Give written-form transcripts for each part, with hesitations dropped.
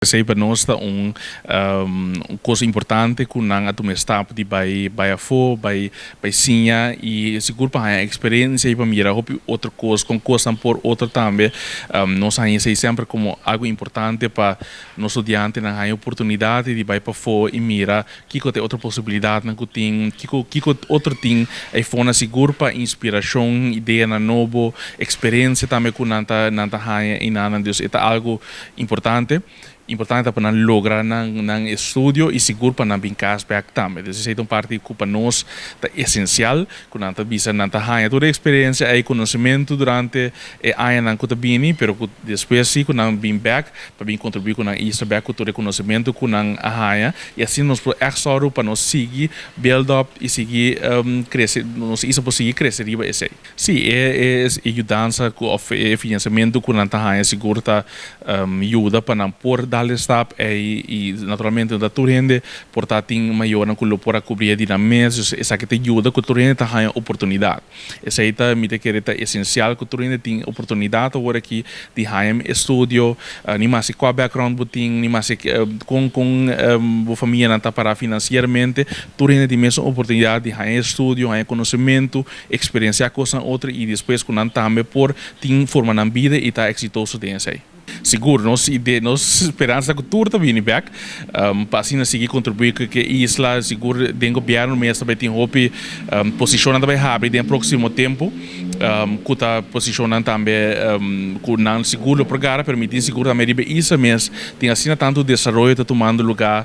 Esei pa nos ta un kos importante ku nan a tuma e stap di bai afó, bai siña i sigur pa haña eksperensia i pa mira hopi otro kos, kon kosnan por otro tambe. Nos haña esei semper komo algu importante pa nos studiantenan haña oportunidat di bai pafó i mira kiko ta e otro posibilidatnan ku tin, kiko otro tin eifonan sigur pa inspirashon, ideanan nobo, eksperensia tambe ku nan ta haña einan. Dus e ta algu importante. Importante ta pa nan logra nan estudio i sigur pa nan bin kas bèk tambe. Dus esei ta un parti ku pa nos ta esensial, ku nan ta bisa nan ta haña tur e eksperensia ei, konosementu durante e añanan ku ta bini, pero ku despues si ku nan bin bèk pa bin kontribuí ku nan isla bèk ku tur e konosementu ku nan a haña i asina nos por ègt sòru pa nos sigui build up i sigui krese, nos isla por sigui krese riba esei. Sí, e yudansa ku òf e finansiamentu ku nan ta haña sigur ta yuda pa nan por dal e stap ei i naturalmente no ta tur hende por ta tin mayornan ku lo por a kubri e di nan mes, dus esaki ta yuda ku tur hende ta haña oportunidat. Esei ta mi ta kere ta esensial ku tur hende tin oportunidat awor aki di haña estudio, ni maske kua background bo tin, ni maske kon bo famianan ta para finansieramente, tur hende tin mesun oportunidat di haña estudio, haña konosementu, eksperensiá kosnan otro i despues ku nan tambe por tin forma nan bida i ta eksitoso den esei. Sigur, nos ide, nos speransa ta ku tur ta bini bèk pa asina sigui kontribuí ku e isla. Sigur den gobièrnu mes ta bai tin hopi posishonnan ta bai habri den e próksimo tempu ku ta posishonnan tambe ku nan sigur lo por gara, pero mi tin sigur tambe riba e isla mes tin asina tantu desaroyo ta tumando lugá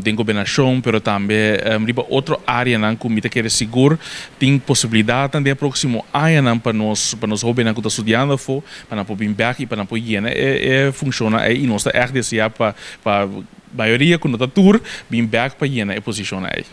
den gobernashon, pero tambe riba otro áreanan ku mi ta kere sigur tin posibilidatnan den e próksimo añanan pa nos hóbennan ku ta studiando afó, pa nan por bin bèk i pa nan por yena e funshonnan ei i nos ta ègt deseá pa mayoria ku no ta tur bin bèk pa yena e posishonnan ei.